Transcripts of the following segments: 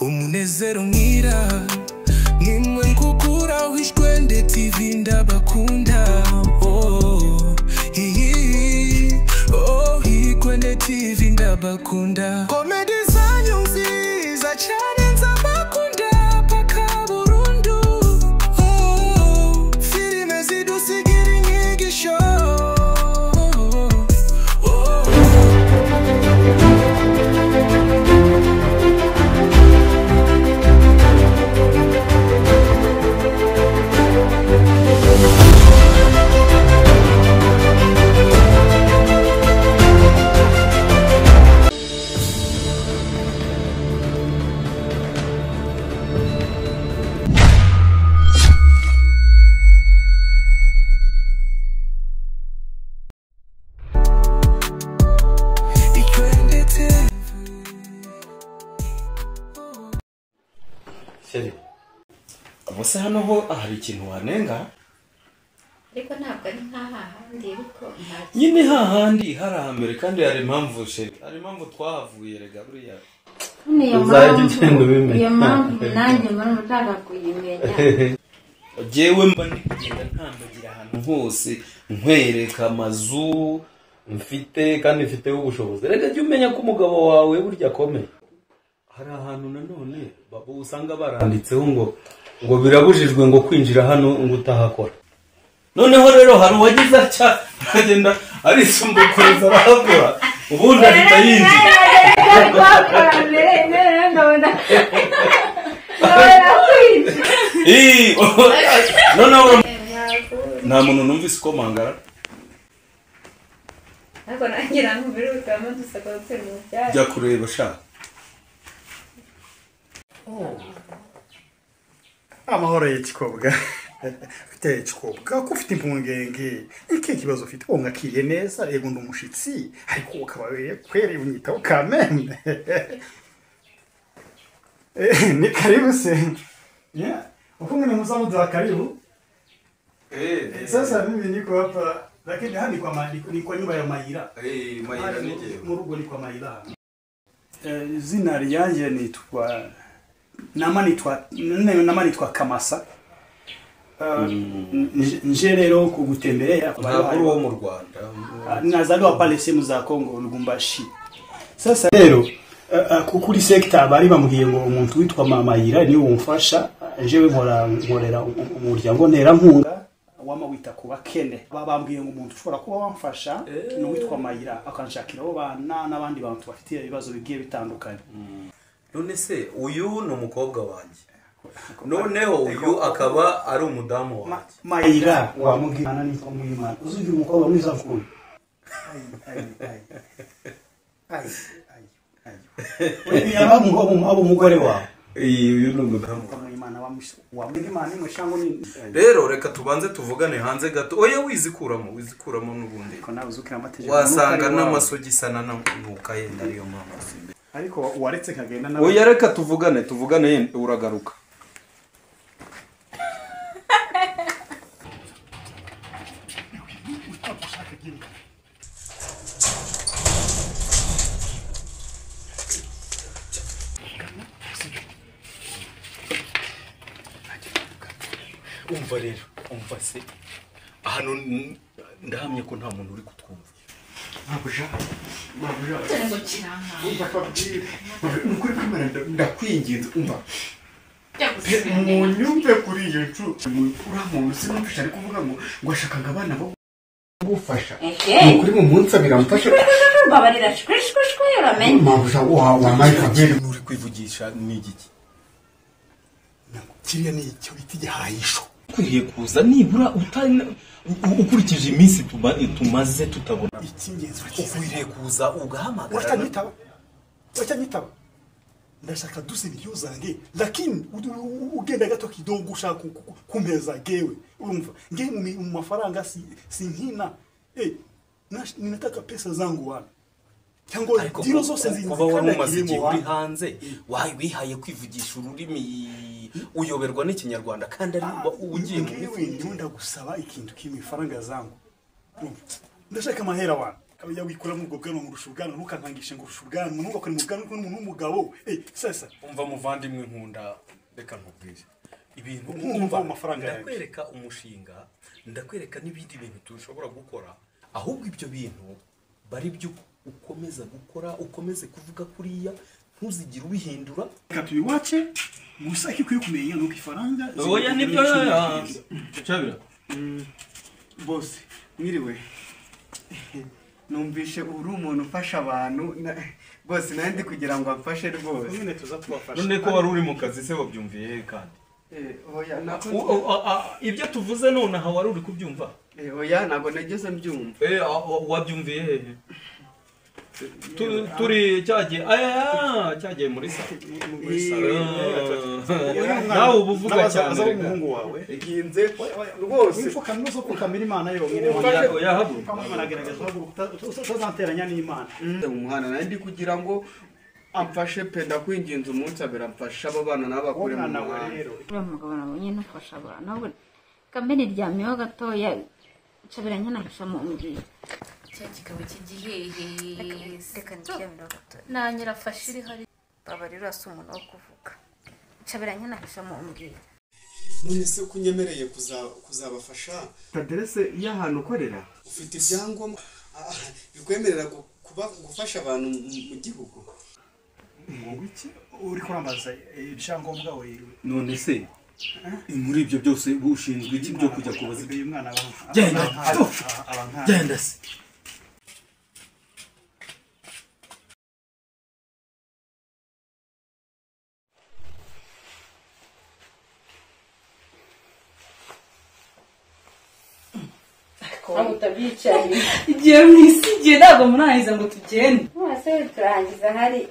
Umunezero mwira nimwe kukura wishwende TV ndabakunda. Oh oh Ikwende TV ndabakunda. Comedy zanyu nziza cyane nzabakunda paka burundu. Oh filime zidusigira inyigisho. Oh Ubuse hano ho hari ikintu wanenga? Ariko ntabwo ari nk'ahandi ariko nyine hahandi hari hambere kandi hari impamvu chérie, hari impamvu twahavuye rega buriya. Uzajya ugenda ubimenya. Iyo mpamvu nanjye mbona nshaka kuyimenya. Jewe mba ndi kugenda ntambagira ahantu hose nkwereka amazu mfite kandi mfiteho ubushobozi. Rega jya umenya ko umugabo wawe burya akomeye. Hari ahantu nanone usanga baranditseho ngo birabujijwe ngo kwinjira hano ngo utahakora. Noneho rero hari uwagize atya aragenda arisumbukuruza arahakora ubundi ahita yinjira. Noneho nta muntu numvise ukomangara. Jya kureba sha. Amahoro y'ikikobwa. Ufite ikikobwa ko ufite impungenge, iki kibazo ufite umwakiriye neza yego ndi umushitsi ariko ukaba kwere unyitaho kameme. Ni karibu se. Yeah. Ukunge muzamu za karibu. Sasa mimi niko hapa lakini hani kwa ni kwa nyumba ya Mayira. Mayira nije. Mu rugo ni kwa Mayira. Izina ryanje nitwa nama nitwa Kamasa. Nje rero kugutemberera ntabwo wo mu Rwanda. Nazaliwa pale sehemu za Kongo Lubumbashi. Sasa rero kuri sector bari bamubwiye ngo umuntu witwa Mama Mayira niwe umfasha, jewe nkorera umuryango ntera nkunga wama wita ku bakene. Babambwiye ngo umuntu ushobora kuba wamfasha ni witwa Mayira akanshakira abo bana n'abandi bantu bafite ibibazo bigiye bitandukanye. None se uyu ni umukobwa wanjye. Noneho uyu akaba ari umudamu wanjye. Mayira wamubwirana nitwa Muyimana. Uzugira umukobwa mwiza mukuru. Ai ai ai. Ai ai. Uyu umugore wawe. Uyu ni umudamu. Muyimana wamubwirana ni mushango ni. Rero reka tubanze tuvugane hanze gato. Oya wizikuramo n'ubundi. Ko nawe uzukira amategeko. Wasanga n'amasogisi ananuka yenda ariyo mama simbe. Ariko waretse kagenda nawe. Oya reka tuvugane yenda uragaruka. Umva rero, umva se. Hano ndahamye ko nta muntu uri kutwumva. Mabuja. Umva kwimana ndakwinginze umva. Munyumve kuri iyo ncu. Uriya muntu sinumvisha ari kuvuga ngo ashakaga abana bo gufasha. Ni kuri mu munsi biramfasha. Babarira shwi shwi shwi uramenye. Mabuja wa Kagere uri kwivugisha ni igiki? Kiriya ni icyo bita igihayisho. Ukwiye kuza nibura ukurikije iminsi tumaze tutabona. Icyingenzi ukwiriye kuza ugahamagara. Uracanyitaba. Ndashaka duse miliyoni zange lakini ugenda gato kidogo ushaka kumeza gewe urumva nge mu mafaranga sinkina ninataka pesa zangu wana cyangwa diro zose kuba wari umaze igihe uri hanze wihaye kwivugisha ururimi uyoberwa n'ikinyarwanda kandi ari ugiye mu ndunda gusaba ikintu kimwe ifaranga zangu ndashaka amahera wana. Kabya wikura mu bwo bwanwa ngurusha ubwanwa, ntukankangishe ngurusha ubwanwa, ntugakore mu bwanwa n'umuntu w'umugabo. Sasa umva muvandimwe nkunda, reka nkubwire ibintu umva amafaranga yawe. Ndakwereka umushinga, ndakwereka n'ibindi bintu tushobora gukora, ahubwo ibyo bintu bari byo ukomeza gukora, ukomeze kuvuga kuriya, ntuzigire ubihindura. Reka tubiwace gusa ikikwiye kumenya nuko ifaranga. Oya nibyo cyabira. Bose mwiriwe. Numvishe uri umuntu ufasha abantu bose nandi kugira ngo amfashe rwose. None tuza tubafasha. None ko wari uri mu kazi se wabyumviye kandi? Oya nako ibyo tuvuze none aha wari uri kubyumva? Oya ntabwo nageze mbyumva. Wabyumviye hehe? Turi cyagiye cyagiye muri sa. Nawe ubuvuga cyane azaba umuhungu wawe. Iginze rwose. Wifuka nuzo kukamira Imana yonyine. Oya haguruka. Imana haguruka utazanteranya n'Imana. Umuhana nandi kugira ngo amfashe pe, ndakwinginze umunsi abera amfasha abo bana n'abakure mu muhanda. Uriya mugabo nabonye nufasha abantu ahubwo kamere ryamyeho gatoya ncabiranye nahisha mu mbwira. Cya kigabo cy'igihehe reka ndyamire gatoya. Nanyirafashe iri hari baba rero asa umuntu wo kuvuga. Ncabiranye nahisha mu mbwira. None se ko unyemereye kuzabafasha? Aderese y'ahantu ukorera ufite ibyangombwa bikwemerera kuba gufasha abantu mu gihugu? Iki uri kurambaza ibyangombwa we? None se muri ibyo byose ushinzwe iki byo kujya kubaza uyu mwana? Genda genda se. Igihe mu isi igihe ntabwo murangiza ngo tugende. Mwese turangiza hari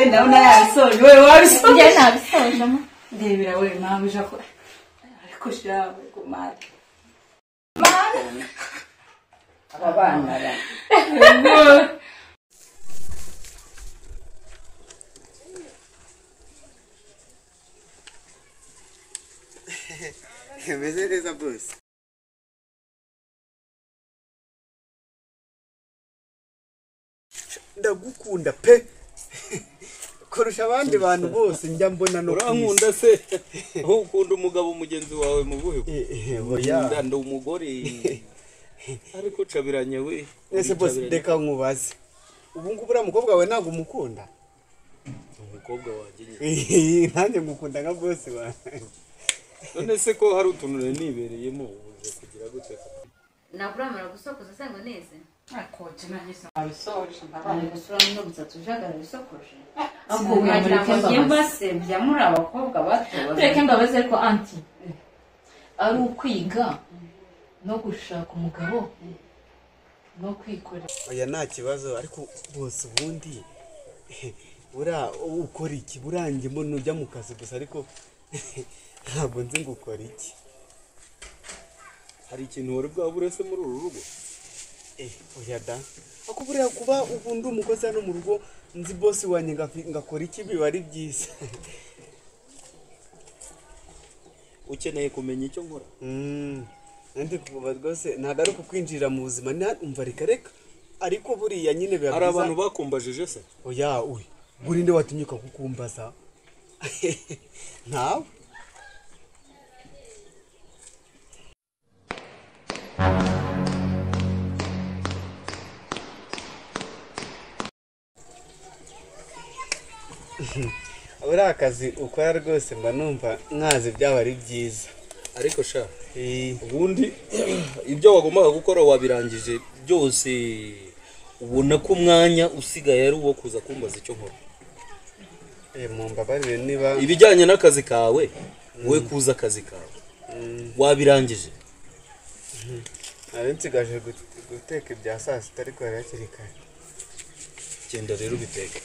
ndabona yabisoje. Wewe wabisoje? Njye nabisoje. Ndebera we mama uje ko ariko shawe kumara. Mama aba bana ba. Meze neza bose. Ndagukunda pe kurusha abandi bantu bose njya mbona no urankunda se? Ukunda umugabo mugenzi wawe mu buhe? Oya ndi umugore ariko cabiranye we. Ese bose reka nkubaze, ubu ngubu uriya mukobwa wawe ntabwo umukunda? Umukobwa wanjye nyine nanjye ngukunda nka bose wawe. None se ko hari utuntu nibereyemo ubuze kugira gute? Nakuramara gusokoza se ngo neze? Akoje nanjye nabisoje mbabaye gusura no gusatsa ujagara bisokoje. Akubwira ngo njye mbasebya muri abakobwa bato. Reka mbabaze ko anti ari ukwiga no gushaka umugabo no kwikorera. Oya nta kibazo, ariko bose ubundi bura ukora iki? Burangiye mbona ujya mu kazi gusa ariko ntabwo nzi ngo ukora iki. Hari ikintu wari bwabure se muri uru rugo? Oya da. Ako buriya kuba ubundi umukozi hano mu rugo nzi boss wanjye ngakora iki biba ari byiza. Ukeneye kumenya icyo nkora? Nandi kuba rwose ntabwo ari kukwinjira mu buzima umva reka reka, ariko buriya nyine biba byiza. Hari abantu bakumbajije se? Oya uy, burinde watinyuka kukumbaza. Ntawe. Uriya akazi ukora rwose mba numva nkazi byaba ari byiza. Ariko sha ubundi ibyo wagombaga gukora wabirangije byose, ubona ko umwanya usigaye ari uwo kuza kumbaza icyo nkora. Mumbabarire niba ibijyanye n'akazi kawe, wowe kuza akazi kawe wabirangije. Nari nsigaje guteka ibya saa sita ariko hari hakiri kare. Genda rero ubiteke.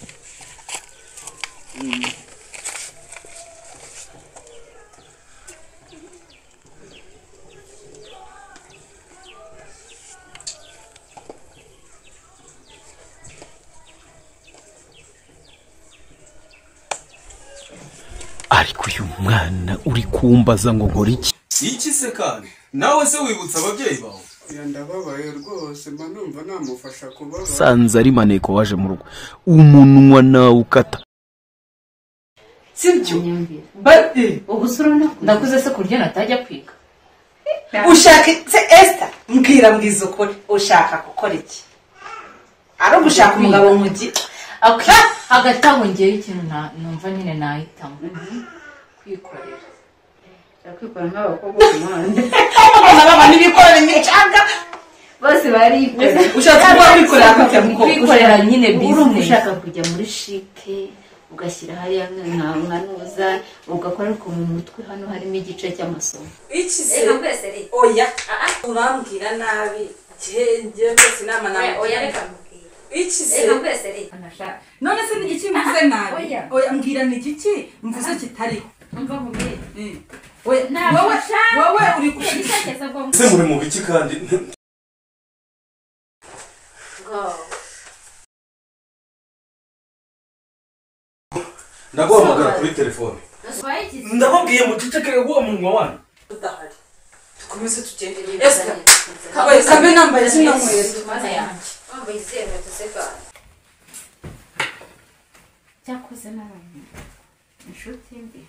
Ariko uyu mwana uri kumbaza ngo nkora iki? Iki se kandi nawe se wibutsa ababyeyi bawe? Ndababaye rwose, mba numva namufasha kubabara. Sanze ari maneko waje mu rugo, umunwa nawe ukata. Sibyo? Bati ubu se urabona ndakuze se kurya natajya kwiga. Ushaka se Esther, mbwira mbwiza ukuri, ushaka gukora iki? Ari ugushaka umugabo mugi. Hagati aho ngewe ikintu numva nyine nahitamo kwikorera. Kwikorera nk'abakobwa ku muhanda. Abana n'ibikorera imicanga bose barikorera. Ushaka kuba wikorera gute mukobwa? Kwikorera nyine business. Urumva ushaka kujya muri shike ugashyira hariya nka nuza ugakora, ariko mu mutwe hano harimo igice cy'amasomo. Iki se? Oya, urambwira nabi. Ngewe rwose inama nawe. Oya reka nkubwire. Iki se? None se ni igiki mvuze nabi? Oya mbwira ni igiki mvuze kitariho. Umva nkubwire. Wowe uri se muri mu biki kandi? Ndaguhamagara kuri telefone. Ndababwiye muceceke uwo munwa wanyu. Udahari. Dukomeze tugende. Esther, kabe nambaye zino nkweto. Wambaye izihe nkweto se kandi? Cyakoze n'abantu inshuti mbi.